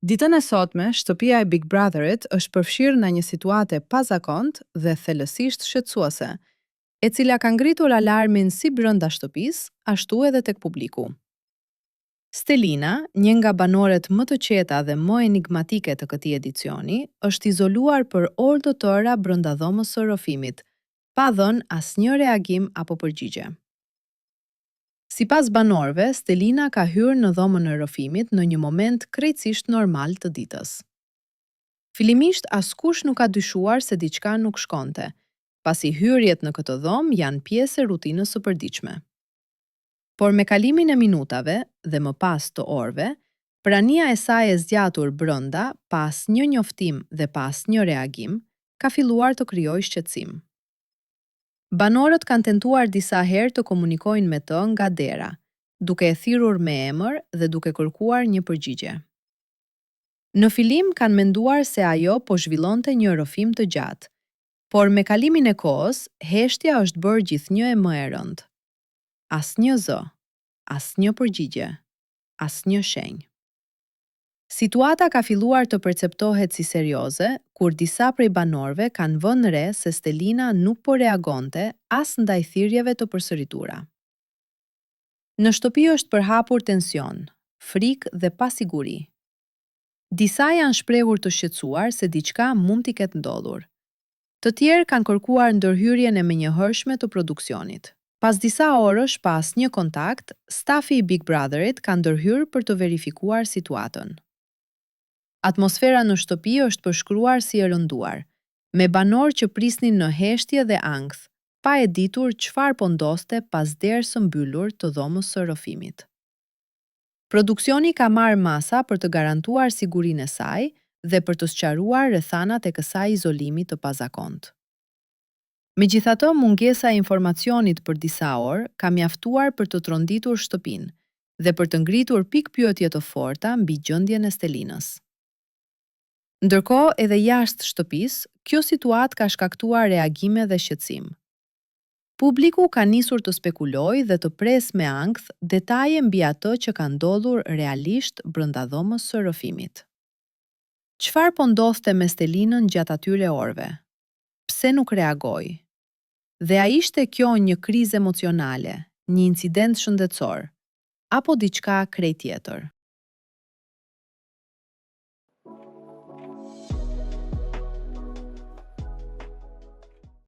Ditën e sotme, shtëpia e Big Brotherit është përfshirë në një situatë e pazakontë dhe thellësisht shqetësuese, e cila ka ngritur alarmin si brenda shtëpisë, ashtu edhe tek publiku. Stelina, një nga banoret më të qeta dhe më enigmatike të këtij edicioni, është izoluar për orë të tëra brenda dhomës së rrëfimit, pa dhënë asnjë reagim apo përgjigje. Sipas banorëve, Stelina ka hyrë në dhomën e rrëfimit në një moment krejtësisht normal të ditës. Fillimisht askush nuk ka dyshuar se diçka nuk shkonte, pasi hyrjet në këtë dhomë janë pjesë e rutinës së përditshme. Por me kalimin e minutave dhe më pas të orëve, prania e saj e zgjatur brenda, pa asnjë njoftim dhe pa asnjë reagim, ka filluar të krijojë shqetësim. Banorët kanë tentuar disa herë të komunikojnë me të nga dera, duke e thirrur me emër dhe duke kërkuar një përgjigje. Në fillim kanë menduar se ajo po zhvillonte një rrëfim të gjatë, por me kalimin e kohës, heshtja është bërë gjithnjë e më e rëndë. Asnjë zë, asnjë përgjigje, asnjë shenjë. Situata ka filluar të perceptohet si serioze, kur disa prej banorëve kanë vënë re se Stelina nuk po reagonte as ndaj thirrjeve të përsëritura. Në shtëpi është përhapur tension, frikë dhe pasiguri. Disa janë shprehur të shqetësuar se diçka mund t'i ketë ndodhur. Të tjerë kanë kërkuar ndërhyrjen e menjëhershme të produksionit. Pas disa orësh pa asnjë kontakt, stafi i Big Brotherit ka ndërhyrë për të verifikuar situatën. Atmosfera në shtëpi është përshkruar si e rënduar, me banorë që prisnin në heshtje dhe ankth, pa e ditur çfarë po ndodhte pas derës së mbyllur të dhomës së rrëfimit. Produksioni ka marrë masa për të garantuar sigurinë e saj dhe për të sqaruar rrethanat e kësaj izolimi të pazakontë. Megjithatë, mungesa e informacionit për disa orë ka mjaftuar për të tronditur shtëpinë dhe për të ngritur pikëpyetje të forta mbi gjendjen e Stelinës. Ndërkohë, edhe jashtë shtëpisë, kjo situatë ka shkaktuar reagime dhe shqetësim. Publiku ka nisur të spekulojë dhe të presë me ankth detaje mbi atë që ka ndodhur realisht brenda dhomës së rrëfimit. Çfarë po ndodhte me Stelinën gjatë atyre orëve? Pse nuk reagoi? Dhe a ishte kjo një krizë emocionale, një incident shëndetësor, apo diçka krejt tjetër?